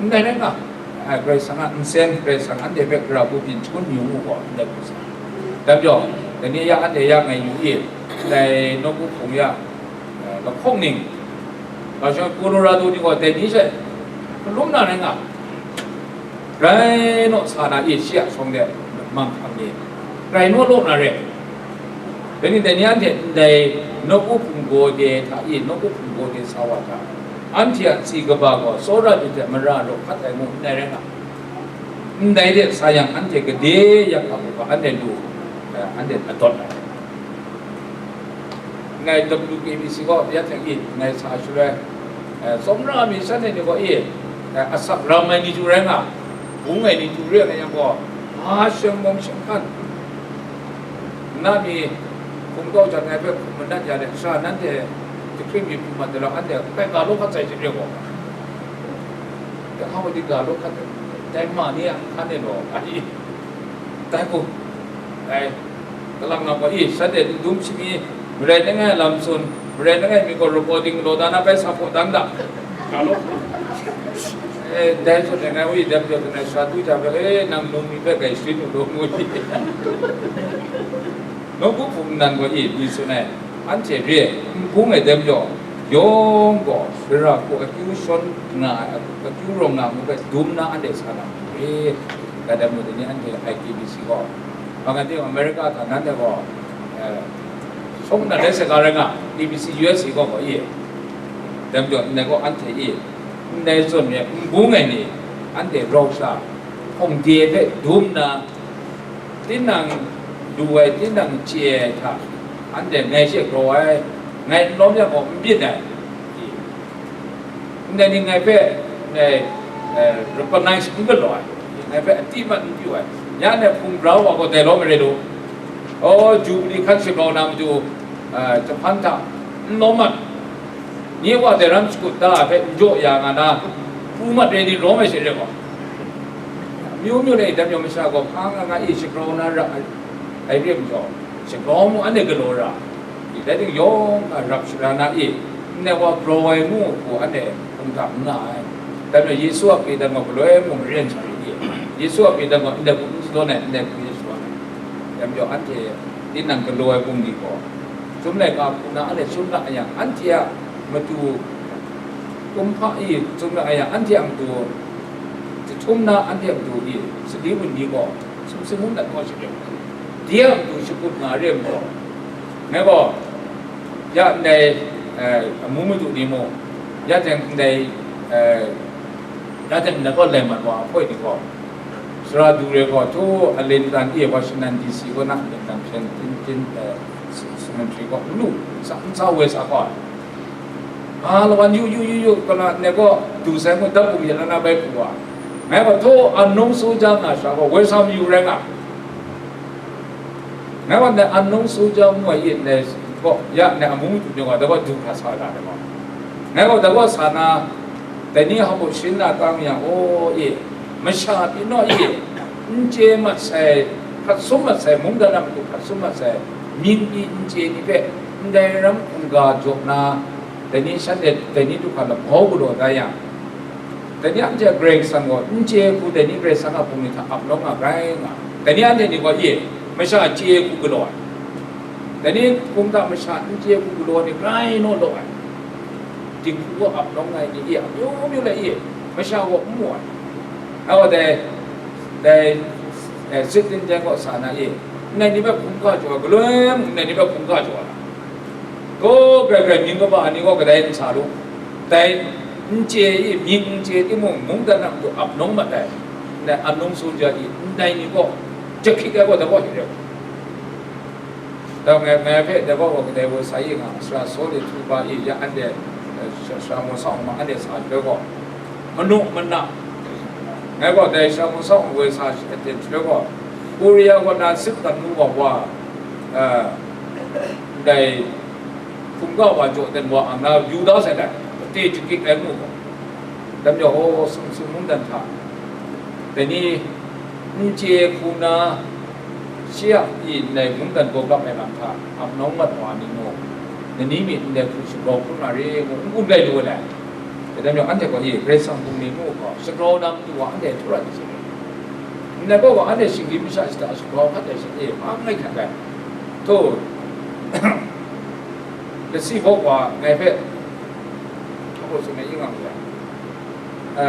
ndai rai nga ai. Karai Kasang a nsen, Karai Kasang anhte hpe gara hku byin hkun yu mu gaw, ndai hku sa. Dai majaw, dai ni ya anhte ya ngai yu i, ndai nawku hpung ya, eh, lahkawng ning, ga shawng Colorado ni gaw dai ni she hkalum na rai nga. Rai naw sa na i, shi a shawng de manghkang ni rai naw law na re. Dai ni, dai ni anhte ndai nawku hpung gaw de hta i, nawku hpung gaw de sa wa hta, anhte a tsi kaba gaw tsawra myit hte mara raw hkat ai ngu ndai rai nga. Ndai de sa yang, anhte gade yak hkap u ga, anhte lu, eh, anhte adawt ai. Ngai W K B C gaw ya hte i, ngai sa shaloi, eh, tsawmra mi shanhte ni gaw i, eh, asak ram ai ni tu rai nga, bung ai ni tu rai nga yang gaw, ma sheng mawng sheng hkan, na mi hpung kau jan ngai hpe hkum manat ya let sha, nanhte jahkring mi hpung mat de lau, anhte tai ga law hkat sai jin re gaw, dai hkang wa di ga law hkat, dai ma ni a nhkan e law, ai, dai gaw, ai, Kalang na gaw, i, shanhte n dum shami, marai langai lam tsun, marai langai mi gaw recording law dan na bai sa hpaw dan da. Ga law. Eh, dai tsun ai ngai wi, dai majaw tsun ai, sha du ja hpe, eh, nang num mi hpe gai sharin u law ngu i. Nawku hpung nan gaw i, mi tsun ai, anhte re, n bung ai dai majaw, yawng gaw, sara hku akyu shawn nga ai, akyu rawng nga ngu hpe dum na anhte sa na re. Dai dai majaw, dai ni anhte I K B C gaw, Bang timung, America hta nanhte gaw, eh, shawng nna rai saga rai nga, A B C U S A gaw gaw i, dai majaw ndai gaw anhte i, ndai zawn re n bung ai ni, anhte rau sha hpawng de hpe dum nna, tinang lu ai, tinang chye ai hta, anhte ngai she grau ai, ngai n lawm yang gaw n byin ai. Ndai ni ngai hpe, ndai, eh, recognize n galaw ai, ngai hpe a ti mat n pyu ai, ya ndai hpung bra wa gaw dai lawm ai rai lu, aw, Jubili hkan shagrau na matu, eh, jahpan hta n lawm mat, nye wa dai ram shakut da ai hpe n jaw ya nga na, pru mat rai ni lawm ai she rai gaw, amyu myu lai dai majaw masha gaw hpa nga nga i shagrau na ra ai, ai re majaw, shagrau mu anhte galaw ra, i, dai ting yawng a rap shara na i, ndai wa grau ai ngu hku anhte hpung hta n nga ai. Dai majaw Yesu a pyi dan gaw galoi mung maren sa ri i, Yesu a pyi dan gaw ndai hku n shadawn ai, ndai hku e shadawn ai. Dai majaw anhte tinang galaw ai bungli gaw, Chyum laika hku na anhte chyum la yang, anhte a matu kumhpa i chyum la yang, anhte a matu jahtum na anhte a matu i sali wunli gaw, sumsing hum dat gaw shading, di a matu shakut nga re majaw, ngai gaw, ya ndai, eh, amu madu ni mung, ya teng ndai, eh, ya teng ndai gaw lai mat wa ahkoi ni gaw, sara du re gaw, htu Atlanta e Washington D C kaw na Atlanta hpyen tin tin, eh, cemetery gaw, n lu, n sa, n sa woi sa gaw, a lawan yu yu yu yu, kana ne gaw du sai ngu, dap bum ya na na bai hku wa. Ngai gaw htaw unknown soldier nga sha gaw, woi sa mayu rai nga. Ngai gaw ndai unknown soldier ngu ai e, ndai gaw, ya, ndai amu madu ni gaw, dai gaw du hkra sa ga, dai gaw. Ngai gaw dai gaw sa na, dai ni hpa mung sharin na tang yang, aw e, masha pyi naw e, n chye mat sai, hkrat sum mat sai, mungdan a matu hkrat sum mat sai, mying pyi n chye ni hpe, ndai ram hkungga jaw na, dai ni shanhte, dai ni du hkra lahpau galaw da yang, dai ni anhte a Karai Kasang gaw n chye hku, dai ni Karai Kasang a bungli hta ap lawm nga grai nga. Dai ni anhte ni gaw e, masha chye hku galaw ai. Dai ni hpung hta masha n chye hku galaw ni grai naw law ai. Dinghku gaw ap lawm nga ai ni e, amyu myu lai e, masha gaw n mu ai. Ngai gaw dai, dai, eh, sit in ten gaw sa na e, ndai ni hpe hkungga jaw ai, galoi mung ndai ni hpe hkungga jaw ai. Gaw, grai grai mying kaba ai ni gaw kadai n sa lu, dai n chye i, mying n chye timung, mungdan a matu ap nawng mat ai, ndai unknown soldier i, ndai ni gaw jahkrit ai gaw, dai gaw hte rau. Dai ngai, ngai hpe dai gaw kadai woi sa i nga, sara Saul e htu ba i, ya anhte, eh, sara, sara Mawsa hkawm anhte sa jahpe gaw, manu mana, ngai gaw dai sara Mawsa hkawm woi sa aten jahpe gaw, Korea kaw na sit dan nu gaw wa, eh, ndai hkungga wa jaw dan wa ang na yu da sai dai, pate jahkrit ai mu gaw, dai majaw, aw, sumsing mungdan hta, dai ni n chye hku na, shi a pyi ndai mungdan gaw gap ai lam hta, ap nawng mat wa ni mung, Nani mi ndai hku shagrau hkrum na re ngu n gun rai lu ai. Dai majaw anhte gaw, e, Karai Kasang bungli mu gaw, shagrau na matu wa anhte htu rat ai hte, ndai gaw gaw anhte shinggyim masha shata shagrau hkat ai sha, e, hpa n rai hkat ai. Hto, lasi baw wa ngai hpe, hpa baw tsun ai, ing nga mu yang, e,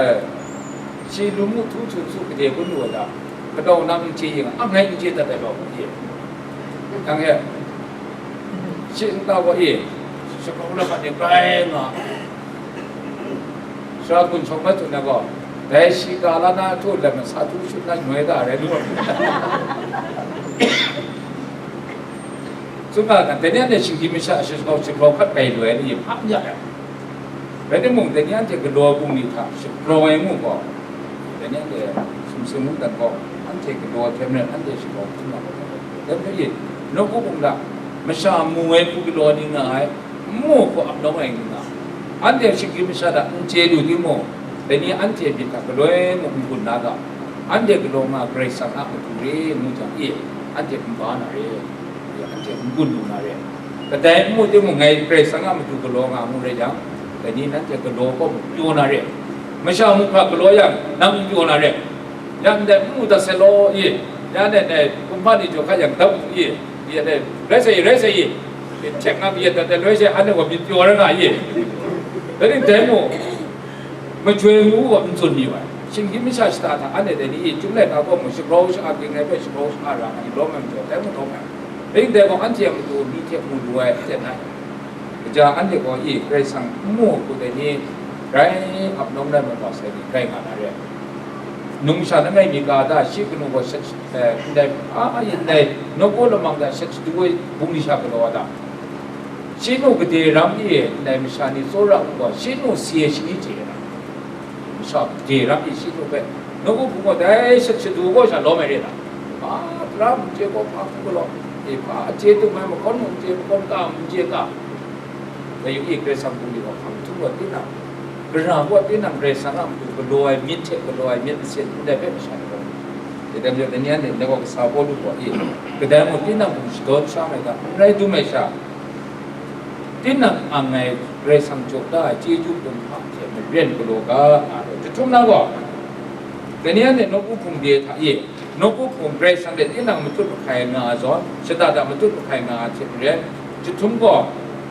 shi lum mu htu htu htu gade gun lu ai da, kadau na n chye ing, a ngai n chye dat ai ba hku ye. Yang e, shi nta gaw, e, shagrau la mat ni grai nga. Sara gun shawng mat tsun ai gaw, dai shi ka la na htu lam na sa htu shut na noi da rai lu ai. Tsun ga, dai ni anhte shinggyim masha shagrau, shagrau hkat bai lu ai ni hpa n ya ai. Rai timung, dai ni anhte galaw bungli hta shagrau ai ngu gaw, dai ni anhte sumsing mungdan gaw, anhte galaw hte maren anhte shagrau hkrum na gaw, dai hpe e, nawku bungli hta masha mu ai hku galaw ni nga ai, n mu hku ap nawng ai ni nga, anhte shinggyim masha hta n chye lu timung, dai ni anhte myit hta galoi mung n gun na ga, anhte galaw nga Karai Kasang a matu re ngu jang e, anhte n ba na re, anhte n gun lu na re. Kadai n mu timung, ngai Karai Kasang a matu galaw nga mu rai jang, dai ni nanhte galaw gaw mung pyaw na re. Masha mu hkra galaw yang, nang n pyaw na re. Ya ndai n mu dat sai law, i, ya ndai, ndai kumhpa ni jaw hkat yang dap mu, i, i, ndai, rai sai, rai sai, i, htek nga myit dat, dat, rai sai, anhte gaw myit pyaw rai nga, i. Dai ning dai mu, majoi ngu gaw n tsun mi wa ai. Shinggyim masha shata hta anhte dai ni, i, Chyum laika gaw mu, shagrau sha-a, ging ai hpe shagrau sha-a ra nga, i, lawm ai majaw, dai mu lawm ai. Ring dai gaw, anhte a matu, myi hte mu lu ai, hte nai. Kaja anhte gaw, i, Karai Kasang n mu hku dai ni, grai ap nawng rai mat wa sai ni, grai nga na re. Numsha langai mi ga da, shi kanu gaw shat, eh, ndai, a, a, ndai, nawku lamang da shat shadu ai bungli sha galaw wa da. Shi nu gade ram e, ndai masha ni tsawra u gaw, shi nu si ai shani chye ai na. Masha gade ram e shi nu hpe, nawku hpung gaw dai shat shadu gaw sha lawm ai re na. Hpa tara n chye gaw, hpa hku galaw, e, hpa a chye tum ai, mahkawn mung n chye, mahkawn ka mung n chye ka. Dai yu i, Karai Kasang bungli gaw hkam htum gaw tinang, gara gaw tinang, Karai Kasang a matu galaw ai, myit hte galaw ai, myit masin ndai hpe masha ni gaw, e, dai majaw, dai ni anhte ndai gaw kasa Pawlu gaw, e, kadai mung tinang hkum shadawn sha ai ga, n rai dum ai sha, tinang ang ai Karai Kasang jaw da ai chyeju kumhpa hte maren galaw ga, nga ai. Jahtum na gaw, dai ni anhte nawku hpung de hta e, nawku hpung Karai Kasang hte tinang matut mahkai nga ai zawn, shada da matut mahkai nga ai hte maren, jahtum gaw,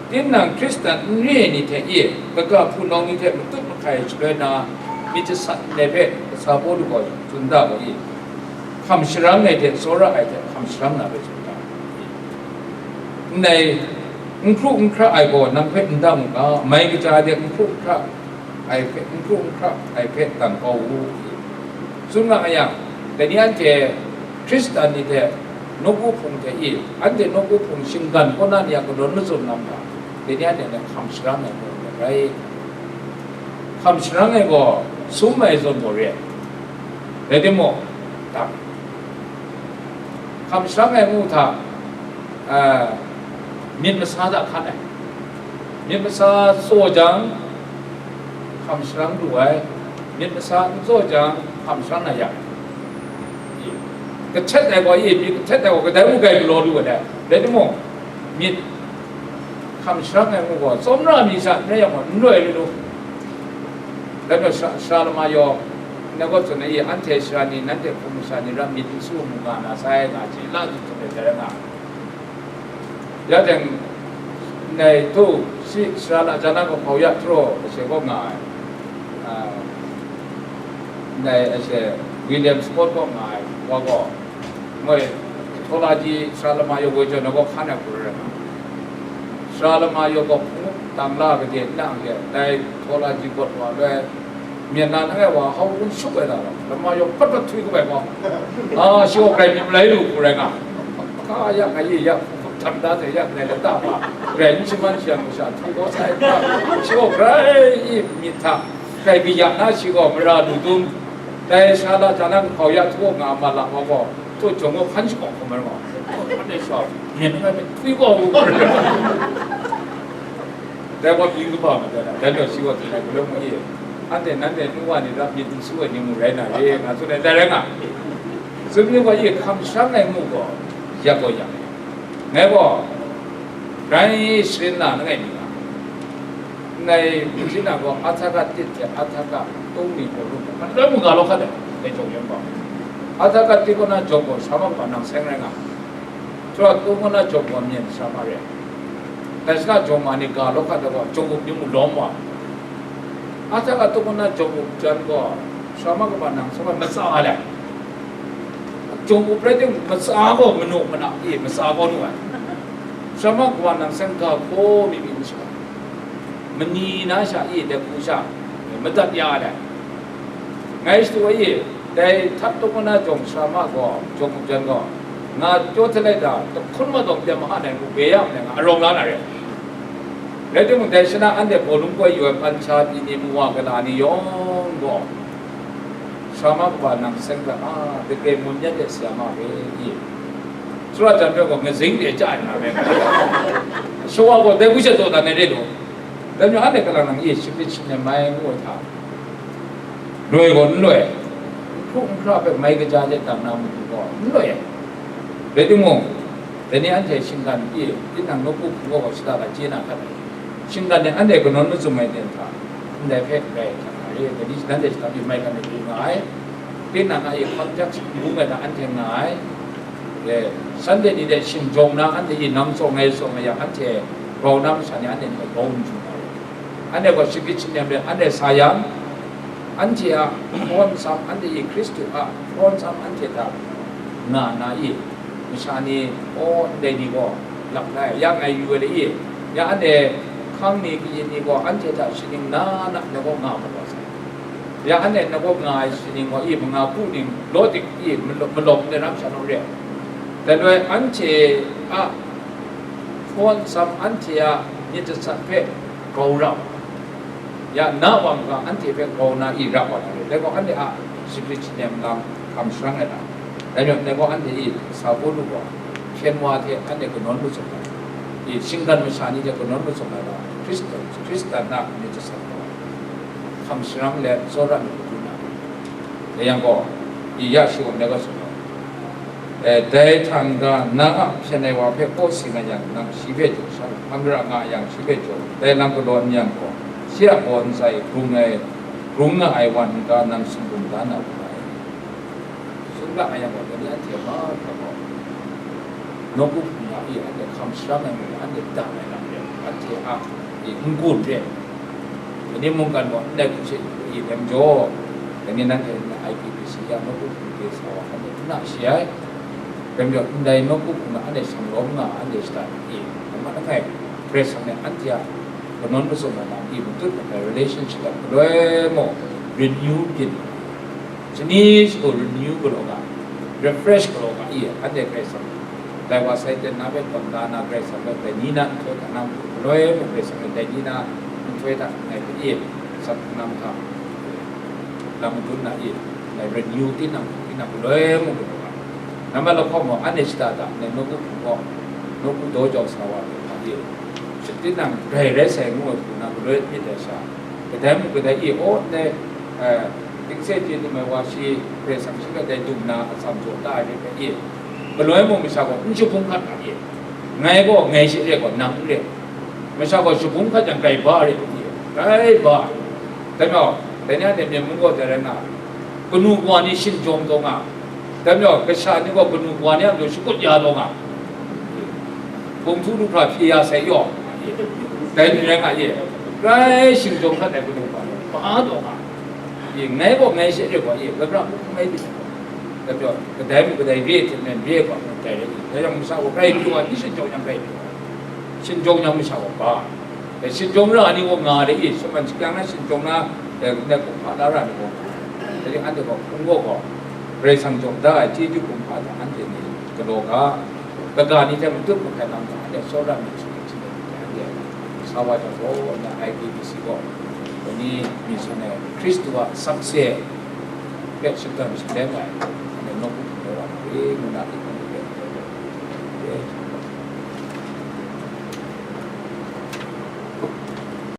tinang Hkristan n re ai ni hte e, kaga hpunau ni hte matut mahkai shaloi na, myit jasat ndai hpe kasa Pawlu gaw tsun da gaw, e, hkam sharang ai hte tsawra ai hte hkam sharang na hpe tsun da. Ndai, n hkru n hkra ai gaw nang hpe n dang u ga, mai kaja de n hkru n hkra ai hpe, n hkru n hkra ai hpe dang kau u, tsun nga yang, dai ni anhte Hkristan ni hte nawku hpung hte e, anhte nawku hpung shinggan kaw na ni a kanawn mazum lam hta, dai ni anhte hkam sharang ai gaw rai. Hkam sharang ai gaw sum ai zawn gaw re ai. Rai timung, dang, hkam sharang ai ngu hta, a, myit masa hta hkan ai. Myit masa tsaw jang, hkam sharang lu ai. Myit masa n tsaw jang, hkam sharang na ya ai. Kahtet ai gaw, e, myit kahtet ai gaw, kadai mung grai galaw lu ai dai. Rai timung, myit hkam sharang ai ngu gaw, tsawmra mi sha n rai yang gaw, n loi lu lu. Dai gaw sara, sara lama yawng, ngai gaw tsun ai, anhte sara ni, nanhte hpung masha ni ram myit n su mu nga na sai, nga chye la tsun tsun ai dai rai nga. Ya teng, ndai htu, shi sara la jana gaw hkau ya htraw, ashe gaw nga ai. A, ndai ashe William Scott gaw nga ai, wa gaw, moi, theology sara lama yawng gaw jaw na gaw hkan ai hku rai nga. Sara lama yawng gaw hpung tang la gade n lang de, dai theology gaw wa loi, Myen na langai wa hau kun shup ai na lam, lama yawng pat pat htwi kaba ai gaw, a, shi gaw grai myit malai lu hku rai nga. Ka ya, ngai ye ya, htam da sai ya, ngai lata hpa, grai n shaman shi yang masha htwi kau sai hpa, shi gaw grai i myit hta, grai kaya na shi gaw mara lu dum, dai sha la ja na nhkau ya htu nga ma la wa gaw, htaw jawng gaw hkan shakawng hkawm ai gaw, hkan ai sha, myen langai myit htwi kau u. Dai gaw mying kaba majaw na, dai gaw shi gaw tsun ai, galoi mung e, anhte nanhte nu wa ni rap myit n su ai ni mung rai na re, nga tsun ai, dai rai nga. Tsun myit gaw e, hkam sharang ai mu gaw, yak gaw yak ai. Ngai gaw, Rai sharin na langai mi nga, ndai hpung hpyi na gaw, Ahtaka tit hte Ahtaka tung ni hkau rum, man loi mungga law hkat ai, dai jawng yan gaw, Ahtaka tit kaw na jawng gaw, Sara ma kaw nang seng rai nga, Sara tung kaw na jawng gaw, myen sara ma re. Dai shana jawng ma ni ga law hkat ai gaw, jawng gup ni mu lawm wa. Ahtaka tung kaw na jawng gup jan gaw, Sara ma kaw nang seng rai matsa nga le. Jawng gup rai timung, matsa gaw manu mana e, matsa gaw nu ai. Sara ma kaw nang seng ga hkaw mi mi n sha, mani na sha e, dai hku sha, madat ya ai. Ngai shadu ai e, dai htat tung kaw na jawng Sara ma gaw, jawng gup jan gaw, nga jaw hte lai da, jahkun ma dawng pyan ma ai, ngu bye ya ma ai, nga arawng la na re. Rai timung, dai shana anhte bawlung koi yu ai pancha pyi ni, mawa gala ni yawng gaw, Sara ma kaw nang seng hta, a, dagre mun yan de sara ma we i, Sara jan hpe gaw ngazing de chya ai na re. Shawa gaw dai hku sha taw dan ai re law. Dai majaw, anhte kalang nang e shaprit shanem mai ngu ai hta, loi gaw n loi, n hkru n hkra hpe mai kaja de dang na matu gaw n loi ai. Rai timung, dai ni anhte shinggan pyi, tinang nawku hpung gaw shada da chye na hkat ai. Shinggan ni anhte kanawn mazum ai ten hta, ndai hpe rai hkrat na re, dai ni nanhte shada pyi mai hkrat na pyi nga ai. Tinang a e context n bung ai hta anhte nga ai. E, Sunday ni de shing jawng na anhte e nang tsawng ai, tsawng ai yang, anhte grau na masha ni anhte ni grau n jung ai. Anhte gaw shagrit shanem let anhte sa yang, anhte a hkaw nsam, anhte e Hkristu a hkaw nsam anhte hta nga na i, masha ni, aw, ndai ni gaw lap lai, ya ngai yu ai le i, ya anhte hkang ni, kayin ni gaw anhte hta shaning na na, ndai gaw nga ma gaw sai. Ya anhte ndai gaw nga ai shaning gaw i, manga hku ning law dik i, malawm, malawm ndai ram sha naw re. Dai loi anhte a hkaw nsam, anhte a myit jasat hpe grau ra wa, ya na wa maga anhte hpe grau na i ra wa na re, dai gaw anhte a shagrit shanem lam hkam sharang ai lam, dai majaw, dai gaw anhte i sa Pawlu gaw hpyen wa hte anhte kanawn mazum ai, i shinggan masha ni hte kanawn mazum ai lam, Hkristan, Hkristan na myit jasat gaw hkam sharang let tsawra myit madu na, dai yang gaw, i ya shawng ai gaw tsun ai. E, dai hta n-ga, na a hpyen ai wa hpe kaw sing a yang, nang shi hpe jaw sha, hkam gara nga a yang, shi hpe jaw, dai lam galaw n yang gaw, shi a baw ntsa e grung ai, grung nga ai wa n-ga, nang sumgun da na wu ai. Sumga a yang gaw, dai ni anhte mahkra gaw, nawku hpung na e anhte hkam sharang ai mung, anhte dang ai lam re, anhte a e n-gun re. Dai ni mungkan gaw, ndai hku she e nem jaw, dai ni nanhte I P B C ya nawku hpung de sa wa, anhte n na shi ai. Dai majaw, ndai nawku hpung na anhte shanglawm nga, anhte shada e, amat langai, Karai Kasang ni anhte a kanawn mazum ai lam e matut mat ai relationship a galoi mung renew byin, shani shagu renew galaw nga, refresh galaw nga i, anhte Karai Kasang, dai wa sai ten na hpe tawn da na, Karai Kasang hpe dai ni na nhtoi hta na matu galoi mung, Karai Kasang hpe dai ni na nhtoi hta ngai hpe i, asak hpung na, lam madun na i, dai renew tinang, tinang galoi mung galaw nga. Nambat lahkawng gaw, anhte shada da, ndai nawku hpung gaw, nawku daw jau sa wa hte hpa e, tinang grai rai sai ngu ai hku na galoi myit ai sha, kadai mung kadai e, aw, ndai, eh, dingse chye dum ai wa shi, Karai Kasang shi hpe dai dum na atsam jaw da ai hpe e, galoi mung masha gaw n shabung hkat ga e, ngai gaw ngai she re gaw, nang n re, masha gaw shabung hkat jang, grai ba re, grai ba. Dai majaw, dai ni anhte Myen mung gaw dai rai nga, kanu kawa ni shingjawng taw nga, dai majaw, kasha ni gaw kanu kawa ni a majaw shakut ya taw nga, hpung htu lu hkra hpye ya sai yaw, dai ni rai nga ye, grai shingjawng hkat ai kanu kawa ni, ba taw nga, ye, ngai gaw ngai she re gaw ye, gabra hpung mai byin, dai majaw, kadai mung kadai re hte maren re ai gaw, dai rai, dai yang masha gaw grai pyi wa, ni shingjawng yang grai pyi wa, shingjawng yang masha gaw ba. E, shinjawng ra ai ni gaw nga ai e, shaman shakyang na shinjawng na, e, ndai kumhpa la ra ai ni gaw nga ai. Dai ning anhte gaw hpung gaw gaw, Karai Kasang jaw da ai chyeju kumhpa hta anhte ni galaw ga, kaga ni hte matut mahkai lam hta anhte tsawra myit sha myit sha myit anhte sa wa jang gaw, na I P B C gaw, dai ni myit sha ai Hkristu a sakse hpe shadawn shalem ai, anhte nawku hpung gaw wa na re, ngu na,